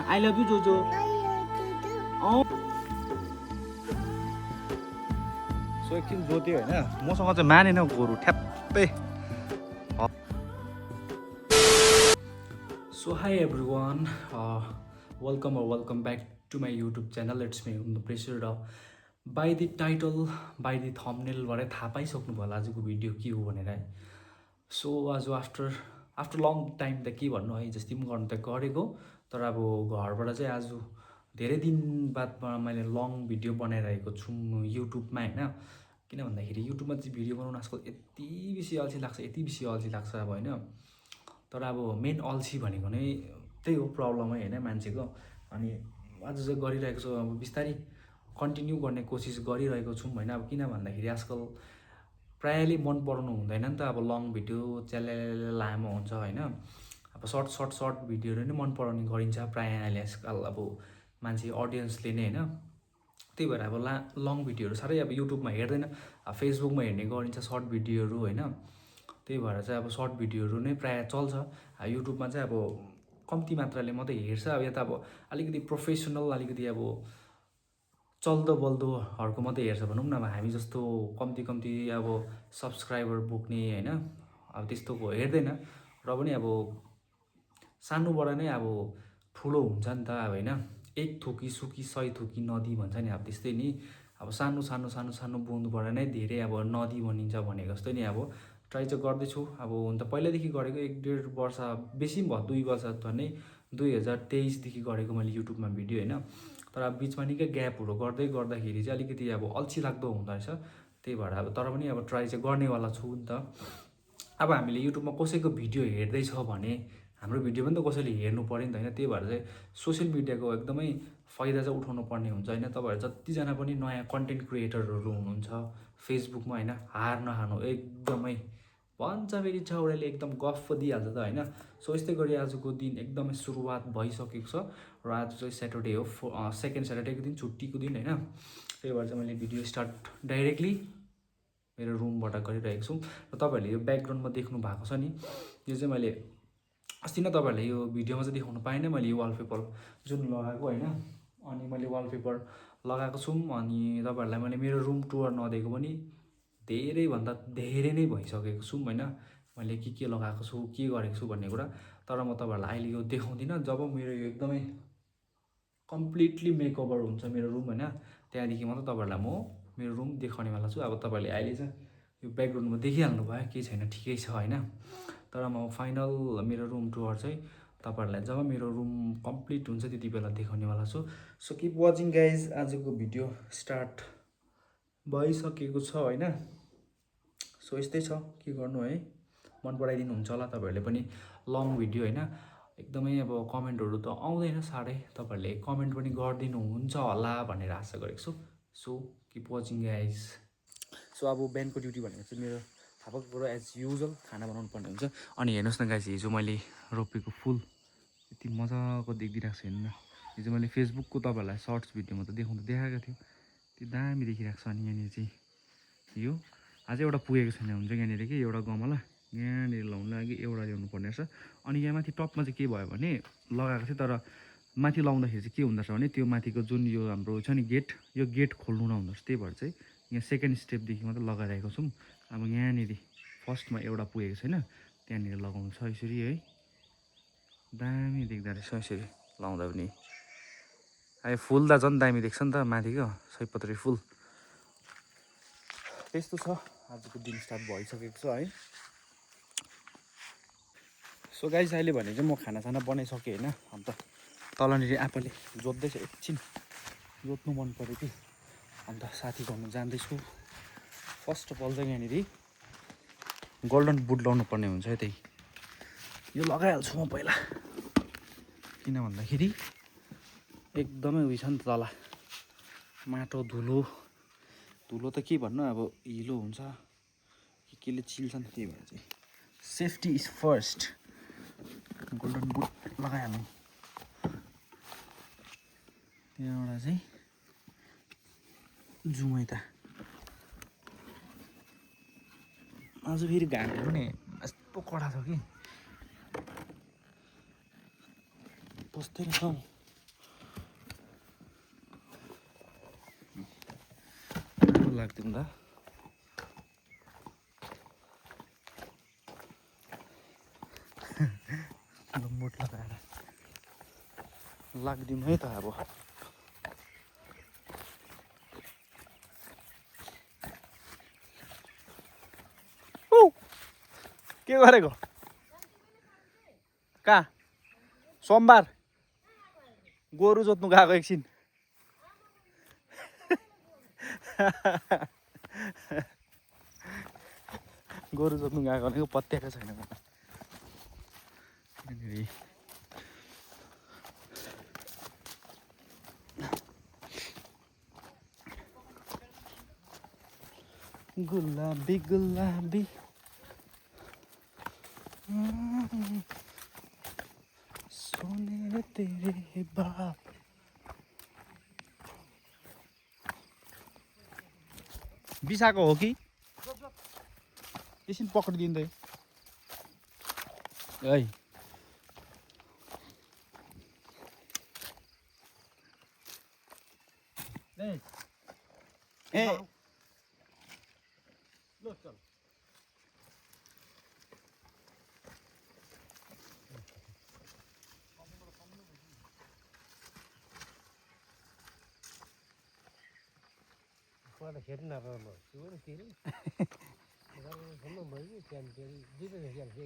I love you जोजो सो एकछिन जोत्यो होइन मसँग चाहिँ मानेन गोरु ठ्याप्पै सो hi everyone welcome back to my YouTube channel it's me हुन प्रेसर र by the title by the थम्बनेलबाटै थाहा पाइसक्नु भयो आजको भिडियो के हो भनेर है सो आज आफ्टर लङ टाइम त के भन्नु है जस्तै पनि गर्नु त गरेको तर अब घरबाट चाहिँ आज धेरै दिन बादमा मैले लङ भिडियो बनाइरहेको छु युट्युबमा होइन किन भन्दाखेरि युट्युबमा चाहिँ भिडियो बनाउन आजकल यति बेसी अल्छी लाग्छ अब होइन तर अब मेन अल्छी भनेको नै त्यही हो प्रब्लमै होइन मान्छेको अनि आज चाहिँ गरिरहेको छु अब बिस्तारै कन्टिन्यू गर्ने कोसिस गरिरहेको छौँ होइन अब किन भन्दाखेरि आजकल प्रायःले मन पराउनु हुँदैन नि त अब लङ भिडियो च्यालेले लामो हुन्छ होइन अब सर्ट भिडियोहरू नै मन पराउने गरिन्छ प्रायः अहिले आजकल अब मान्छे अडियन्सले नै होइन त्यही भएर अब लङ भिडियोहरू साह्रै अब युट्युबमा हेर्दैन फेसबुकमा हेर्ने गरिन्छ सर्ट भिडियोहरू होइन त्यही भएर चाहिँ अब सर्ट भिडियोहरू नै प्रायः चल्छ युट्युबमा चाहिँ अब कम्ती मात्राले मात्रै हेर्छ अब यता अब अलिकति प्रोफेसनल अलिकति अब चल्दो बल्दोहरूको मात्रै हेर्छ भनौँ न अब हामी जस्तो कम्ती अब सब्सक्राइबर बोक्ने होइन अब त्यस्तोको हेर्दैन र पनि अब सानोबाट नै अब ठुलो हुन्छ नि त अब होइन एक थुकी सुकी 100 थुकी नदी भन्छ नि अब त्यस्तै नि अब सानो बुन्दबाट नै धेरै अब नदी बनिन्छ भनेको जस्तै नि अब ट्राई चाहिँ गर्दैछु अब हुन त पहिल्यैदेखि गरेको 1-1.5 वर्ष बेसी पनि भयो 2 वर्ष त नै 2023देखि गरेको मैले युट्युबमा भिडियो होइन तर अब बिचमा निकै ग्यापहरू गर्दाखेरि चाहिँ अलिकति अब अल्छी लाग्दो हुँदो रहेछ त्यही भएर अब तर पनि अब ट्राई चाहिँ गर्नेवाला छु नि त अब हामीले युट्युबमा कसैको भिडियो हेर्दैछ भने हाम्रो भिडियो पनि त कसैले हेर्नु पऱ्यो नि त होइन त्यही भएर चाहिँ सोसियल मिडियाको एकदमै फाइदा चाहिँ उठाउनु पर्ने हुन्छ होइन तपाईँहरू जतिजना पनि नयाँ कन्टेन्ट क्रिएटरहरू हुनुहुन्छ फेसबुकमा होइन हार नहार्नु एकदमै भन्छ फेरि छाउराले एकदम गफ दिइहाल्छ त होइन सो यस्तै गरी आजको दिन एकदमै सुरुवात भइसकेको छ र आज चाहिँ स्याटरडे हो सेकेन्ड स्याटरडेको दिन छुट्टीको दिन होइन त्यही भएर चाहिँ मैले भिडियो स्टार्ट डाइरेक्टली मेरो रुमबाट गरिरहेको छु र तपाईँहरूले यो ब्याकग्राउन्डमा देख्नु भएको छ नि यो चाहिँ मैले अस्ति नै तपाईँहरूले यो भिडियोमा चाहिँ देखाउनु पाइनँ मैले यो वालपेपर जुन लगाएको होइन अनि मैले वालपेपर लगाएको छु अनि तपाईँहरूलाई मैले मेरो रुम टुर नदिएको पनि धेरैभन्दा धेरै नै भइसकेको छु होइन मैले के लगाएको छु के गरेको छु भन्ने कुरा तर म तपाईँहरूलाई अहिले यो देखाउँदिनँ जब मेरो यो एकदमै कम्प्लिटली मेकओभर हुन्छ मेरो रुम होइन त्यहाँदेखि मात्रै तपाईँहरूलाई म मेरो रुम देखाउनेवाला छु अब तपाईँहरूले अहिले चाहिँ यो ब्याकग्राउन्डमा देखिहाल्नु भयो केही छैन ठिकै छ होइन तर म फाइनल मेरो रुम टुर चाहिँ तपाईँहरूलाई जब मेरो रुम कम्प्लिट हुन्छ त्यति बेला देखाउनेवाला छु सो किप वाचिङ गाइज आजको भिडियो स्टार्ट भइसकेको छ होइन सो यस्तै छ के गर्नु है मन पराइदिनु हुन्छ होला तपाईँहरूले पनि लङ भिडियो होइन एकदमै अब कमेन्टहरू त आउँदैन साह्रै तपाईँहरूले कमेन्ट पनि गरिदिनुहुन्छ होला भनेर आशा गरेको छु so keep watching guys so अब बिहानको ड्युटी भनेको चाहिँ मेरो थाहा भएको कुरो एज युजल खाना बनाउनु पर्ने हुन्छ अनि हेर्नुहोस् न गाइज हिजो मैले रोपेको फुल यति मजाको देखिदिरहेको छ हेर्नु न हिजो मैले फेसबुकको तपाईँहरूलाई सर्ट्स भिडियोमा त देखाएको थियो त्यो दामी देखिरहेको छ अनि यहाँनिर चाहिँ यो अझै एउटा पुगेको छैन हुन्छ यहाँनिर कि एउटा गमला यहाँनिर लाउनु लागि एउटा ल्याउनु पर्ने रहेछ अनि यहाँ माथि टपमा चाहिँ के भयो भने लगाएको थियो तर माथि लाउँदाखेरि चाहिँ के हुँदो रहेछ भने त्यो माथिको जुन यो हाम्रो छ नि गेट यो गेट खोल्नु नहुँदो रहेछ त्यही भएर चाहिँ यहाँ सेकेन्ड स्टेपदेखि मात्रै लगाइरहेको छौँ अब यहाँनिर फर्स्टमा एउटा पुगेको छैन त्यहाँनिर लगाउनु छ यसरी है दामी देख्दो रहेछ यसरी लाउँदा पनि अब फुल त झन् दामी देख्छ नि त माथिको सयपत्री फुल त्यस्तो छ आजको दिन स्टार्ट भइसकेको छ है सो गाइस अहिले भने चाहिँ म खानासाना बनाइसकेँ होइन अन्त तलनिर आपाले जोत्दैछ एकछिन जोत्नु मन पऱ्यो कि अन्त साथी गर्नु जाँदैछु फर्स्ट अफ अल चाहिँ यहाँनिर गोल्डन बुट लाउनु पर्ने हुन्छ है त्यही यो लगाइहाल्छु म पहिला किन भन्दाखेरि एकदमै उयो छ नि त तल माटो धुलो त के भन्नु अब हिलो हुन्छ केले चिल्छ नि त्यही भएर चाहिँ safety is first golden boot लगाइहाल्नु त्यहाँबाट चाहिँ जुमै त आज फेरि घामहरू पनि यस्तो कडा छ कि बस्दै रहेछौँ राखिदिउँ त मुट लगाएर लाग्दिउँ है त अब के गरेको कहाँ सोमबार गोरु जोत्नु गएको एकछिन गोरु जोत्नु गएको भनेको पत्याएको छैन गुलाबी गुलाबी सोने तेरे बाप बिसाको हो कि एकछिन पक्रिदिँदै है ए लो चल मलाई खेल्नु नपाउनु त्यो पनि के अरे सम्म भयो कि त्यहाँ दुईजना खेल्छ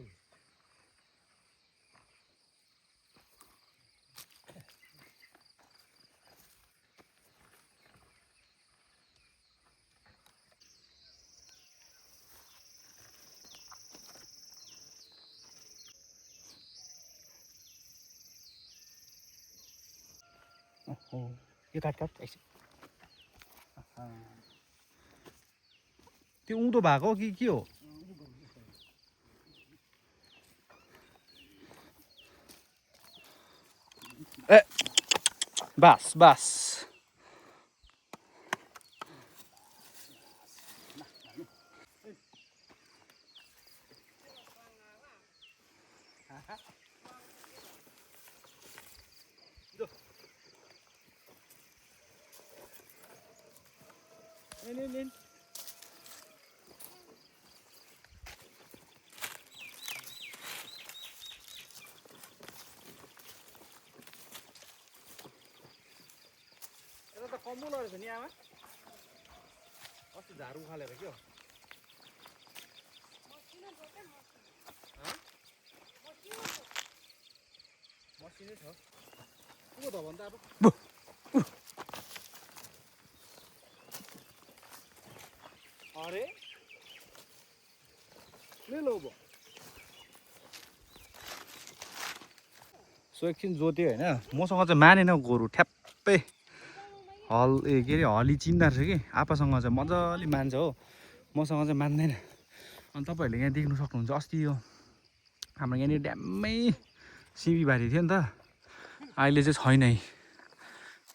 यो काट त्यो उँधो भएको कि के हो ए बास बास Lên. Cái đó có mua rồi nha má. Có sự giả ru hay là cái kiểu? Hả? Machine thôi. Mua đồ bọn ta bố. अरे ले लो बो सो एकछिन जोत्यो होइन मसँग चाहिँ मानेन गोरु ठ्याप्पै हल के अरे हली चिन्दा रहेछ कि आपासँग चाहिँ मजाले मान्छ हो मसँग चाहिँ मान्दैन अनि तपाईँहरूले यहाँ देख्नु सक्नुहुन्छ अस्ति यो हाम्रो यहाँनिर ड्याम्मै सिमीबारी थियो नि त अहिले चाहिँ छैन है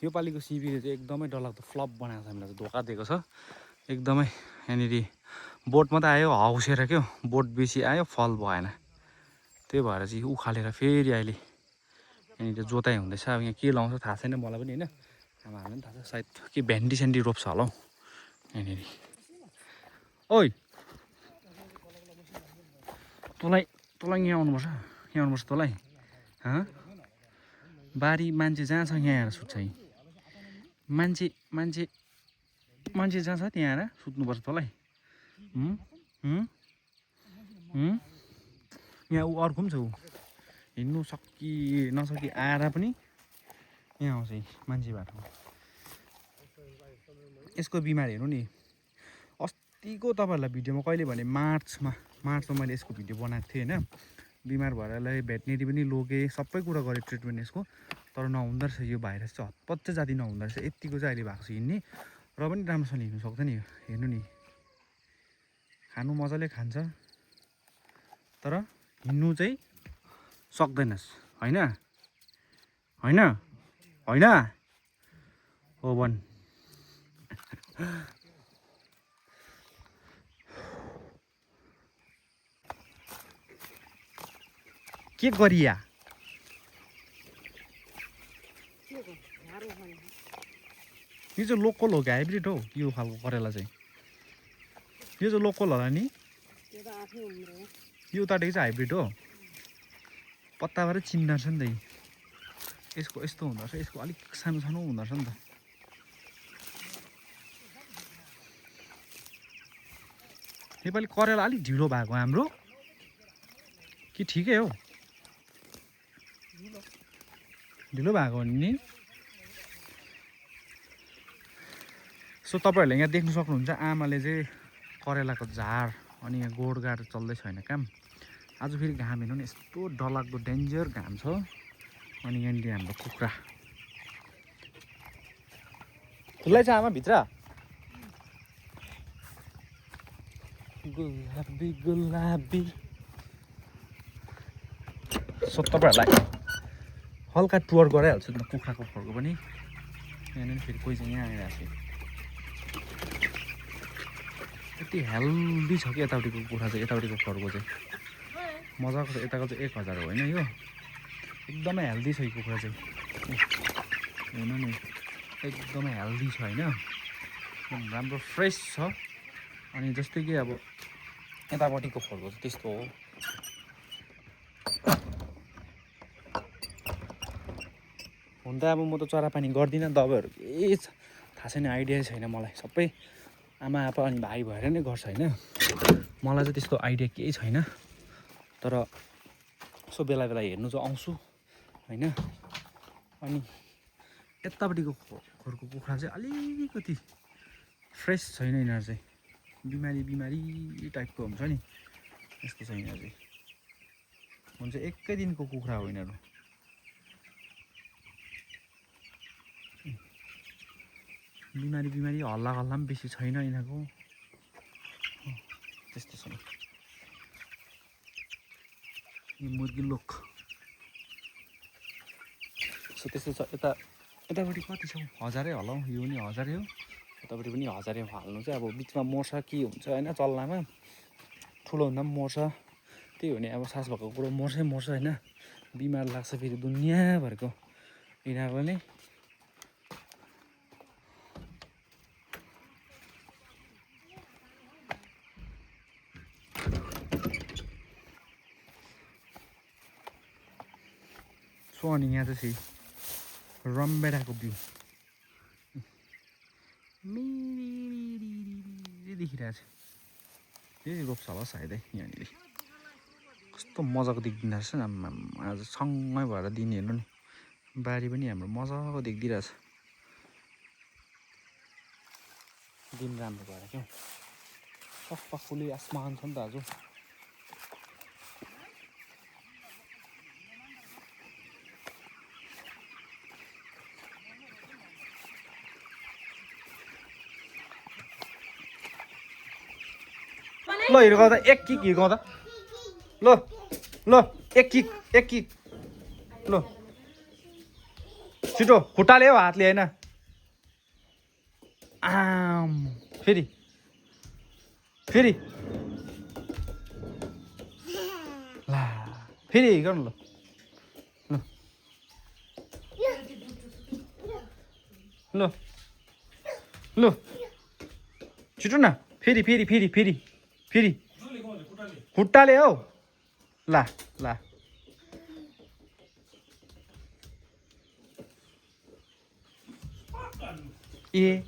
योपालिको सिमीले चाहिँ एकदमै डरलाग्दो फ्लप बनाएको छ हामीलाई धोका दिएको छ एकदमै यहाँनिर बोट मात्रै आयो हौसेर क्या बोट बेसी आयो फल भएन त्यही भएर चाहिँ उखालेर फेरि अहिले यहाँनिर जोताइ हुँदैछ अब यहाँ के लाउँछ थाहा छैन मलाई पनि होइन आमाहरूलाई पनि थाहा छ सायद के भेन्डी सेन्डी रोप्छ होला हौ यहाँनिर ओइ तँलाई यहाँ आउनुपर्छ तँलाई हँ बारी मान्छे जहाँ छ यहाँ आएर सुत्छ है मान्छे जहाँ छ त्यहाँ आएर सुत्नुपर्छ तँलाई यहाँ ऊ अर्को पनि छ ऊ हिँड्नु नसकी आएर पनि यहाँ आउँछ मान्छे बाटो यसको बिमार हेर्नु नि अस्तिको तपाईँहरूलाई भिडियोमा कहिले भने मार्चमा मैले यसको भिडियो बनाएको थिएँ होइन बिमार भएर यसलाई भेटनेरी पनि लगेँ सबै कुरा गरेँ ट्रिटमेन्ट यसको तर नहुँदो रहेछ यो भाइरस चाहिँ हतपत चाहिँ जाति नहुँदो रहेछ यतिको चाहिँ अहिले भएको छ हिँड्ने र पनि राम्रोसँगले हिँड्नु सक्दैन यो हेर्नु नि खानु मजाले खान्छ तर हिँड्नु चाहिँ सक्दैनस् होइन हो भन् के गरिया यो चाहिँ लोकल हो कि हाइब्रिड हो यो खालको करेला चाहिँ यो चाहिँ लोकल होला नि त्यो त आफै उम्रेको यो उतादेखि चाहिँ हाइब्रिड हो पत्ताबाट चिन्दा छ नि त यसको यस्तो हुँदो रहेछ यसको अलिक सानो सानो हुँदो रहेछ नि त नेपाली करेला अलिक ढिलो भएको हाम्रो कि ठिकै हो ढिलो भएको हो नि सो तपाईँहरूले यहाँ देख्न सक्नुहुन्छ आमाले चाहिँ करेलाको झार अनि यहाँ गोडगाड चल्दैछ होइन काम आज फेरि घाम हेर्नु नि यस्तो डरलाग्दो डेन्जर घाम छ अनि यहाँनिर हाम्रो कुखुरा खुल्लै छ आमा भित्र गुलाबी गुलाबी सो तपाईँहरूलाई हल्का टुर गराइहाल्छु नि कुखुराको खोरको पनि यहाँनिर फेरि कोही चाहिँ यहाँ आइरहेको छ यति हेल्दी छ कि यतापट्टिको कुखुरा चाहिँ यतापट्टिको खोरको चाहिँ मजाको छ यताको चाहिँ 1000 हो होइन यो एकदमै हेल्दी छ यो कुखुरा चाहिँ हेर्नु नि एकदमै हेल्दी छ होइन एकदम राम्रो फ्रेस छ अनि जस्तै कि अब यतापट्टिको खोरको चाहिँ त्यस्तो हो हुन त अब म त चरापानी गर्दिनँ दबाईहरू केही थाहा छैन आइडिया छैन मलाई सबै आमा आप्पा अनि भाइ भएर नै गर्छ होइन मलाई चाहिँ त्यस्तो आइडिया केही छैन तर यसो बेला बेला हेर्नु चाहिँ आउँछु होइन अनि यतापट्टिको खोरको कुखुरा चाहिँ अलिकति फ्रेस छैन यिनीहरू चाहिँ बिमारी टाइपको हुन्छ नि यस्तो छ यिनीहरू चाहिँ हुन्छ एकै दिनको कुखुरा हो यिनीहरू बिमारी हल्ला पनि बेसी छैन यिनीहरूको त्यस्तो छ यो मुर्गी लोक सो त्यस्तो छ यतापट्टि कति छ 1000 होला हौ यो नि 1000 हो यतापट्टि पनि 1000 हाल्नु चाहिँ अब बिचमा मर्छ के हुन्छ होइन चल्लामा ठुलो हुँदा पनि मर्छ त्यही हो नि अब सास भएको कुरो मर्छ होइन बिमार लाग्छ फेरि दुनियाँभरको यिनीहरूको नै सो अनि यहाँ चाहिँ रम्बेडाको भ्यू देखिरहेको छ यही रोप्छ होला सायदै यहाँनिर कस्तो मजाको देखिदिँदो रहेछ नि आज सँगै भएर दिन हेर्नु नि बारी पनि हाम्रो मजाको देखिदिरहेछ दिन राम्रो भएर क्या सफा खुली आसमान छ नि त आज ल हिर्काउँदा एक किक हिर्काउँदा ल एक किक ल छिटो खुट्टाले हो हातले होइन आम फेरि ला फेरि गर्नु ल छिटो न फेरि खुट्टाले हौ ला ए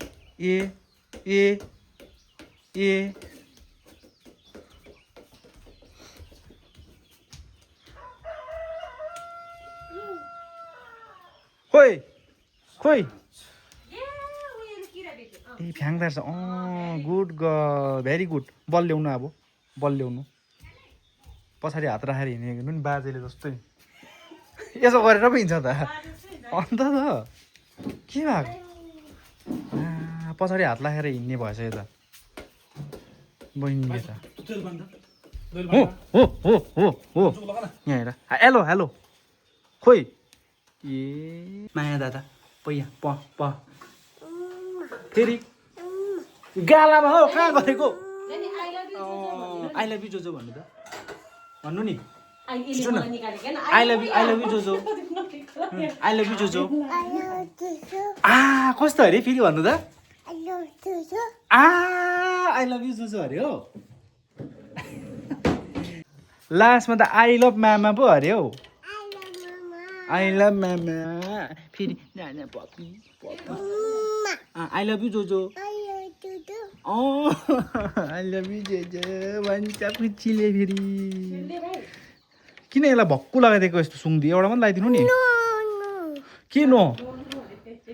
खोइ ए फ्याङ्दा रहेछ गुड भेरी गुड बल ल्याउनु पछाडि हात राखेर हिँडेको नि बाजेले जस्तै यसो गरेर पो हिँड्छ त अन्त त के भएको पछाडि हात राखेर हिँड्ने भएछ यता बहिनीले त हो यहाँ हेर हेलो खोइ ए माया दादा पैया प फेरि गालामा हो कहाँ गरेको आई लभ यु जोजो भन्नु त भन्नु नि आई लभ यु जोजो कस्तो अरे फेरि भन्नु त आई लभ यु जुजु अरे हो लास्टमा त आई लभ मामा पो अरे हौ आई लभ मामा फेरि नाना पपी आई लभ यु जोजो आई लभ यु जोजो भन्छ पुच्चीले फेरि किन यसलाई भक्कु लगाइदिएको यस्तो सुङ्दी एउटा मात्रै लगाइदिनु नि के नो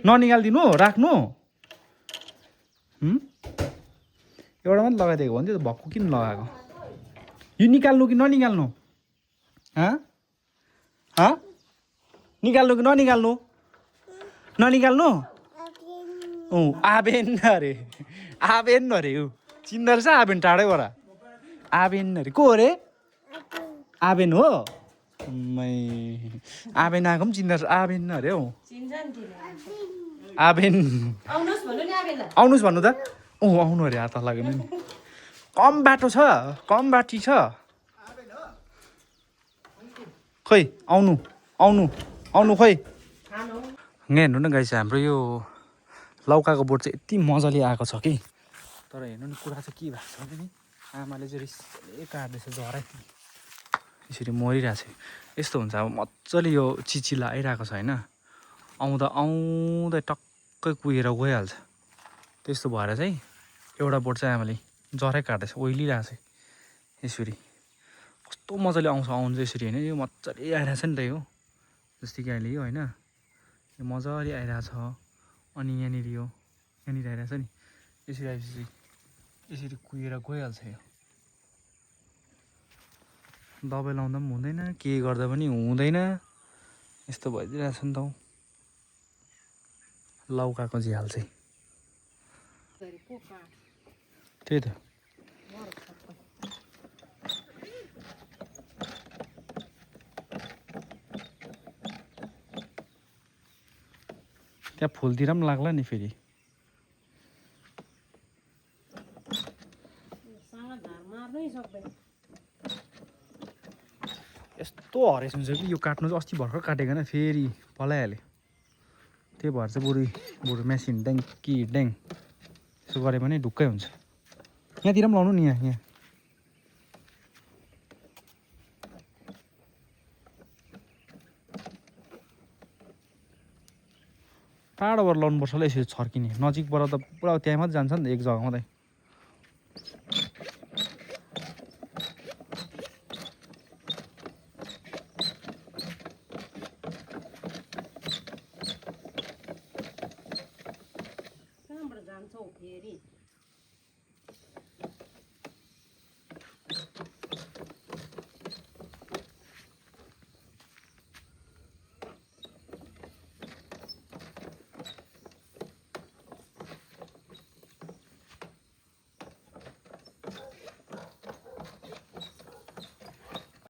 ननिकालिदिनु राख्नु एउटा मात्रै लगाइदिएको भने त्यो भक्कु किन लगाएको यो निकाल्नु कि ननिकाल्नु निकाल्नु कि ननिकाल्नु ननिकाल्नु आबेन अरे आबेन अरे ऊ चिन्दो रहेछ आबेन टाढैबाट आबेन अरे को अरे आबेन हो आबेन आएको पनि चिन्दो रहेछ आबेन अरे हौ आबेन आउनुहोस् भन्नु त आउनु अरे हात लाग्यो नि कम बाटो छ कम बाटी छ खोइ आउनु आउनु आउनु खोइ यहाँ हेर्नु न गाइस हाम्रो यो लौकाको बोट चाहिँ यति मजाले आएको छ कि तर हेर्नु नि कुरा चाहिँ के भएको छ भने नि आमाले चाहिँ रिसले काट्दैछ झरै यसरी मरिरहेको छ यस्तो हुन्छ अब मजाले यो चिचिला आइरहेको छ होइन आउँदा आउँदै टक्कै कुहिएर गइहाल्छ त्यस्तो भएर चाहिँ एउटा बोट चाहिँ आमाले जरै काट्दैछ ओइलिरहेको छ यसरी कस्तो मजाले आउँछ आउनु चाहिँ यसरी होइन यो मजाले आइरहेछ नि त यो जस्तै कि अहिले यो होइन यो मजाले आइरहेछ अनि यहाँनिर यो यहाँनिर आइरहेछ नि यसरी आएपछि यसरी कुहिएर गइहाल्छ यो दबाई लाउँदा पनि हुँदैन के गर्दा पनि हुँदैन यस्तो भइदिइरहेछ नि त हौ लौकाको झ्याल चाहिँ त्यही त त्यहाँ फुलतिर पनि लाग्ला नि फेरि यस्तो हरेस हुन्छ कि यो काट्नु चाहिँ अस्ति भर्खर काटेको होइन फेरि पलाइहाल्यो त्यही भएर चाहिँ बरु मेसिन ड्याङ कि ड्याङ यसो गऱ्यो भने ढुक्कै हुन्छ यहाँतिर पनि लाउनु नि यहाँ टाढोबाट लाउनुपर्छ होला यसरी छर्किने नजिकबाट त पुरा त्यहाँ मात्रै जान्छ नि त एक जग्गा मात्रै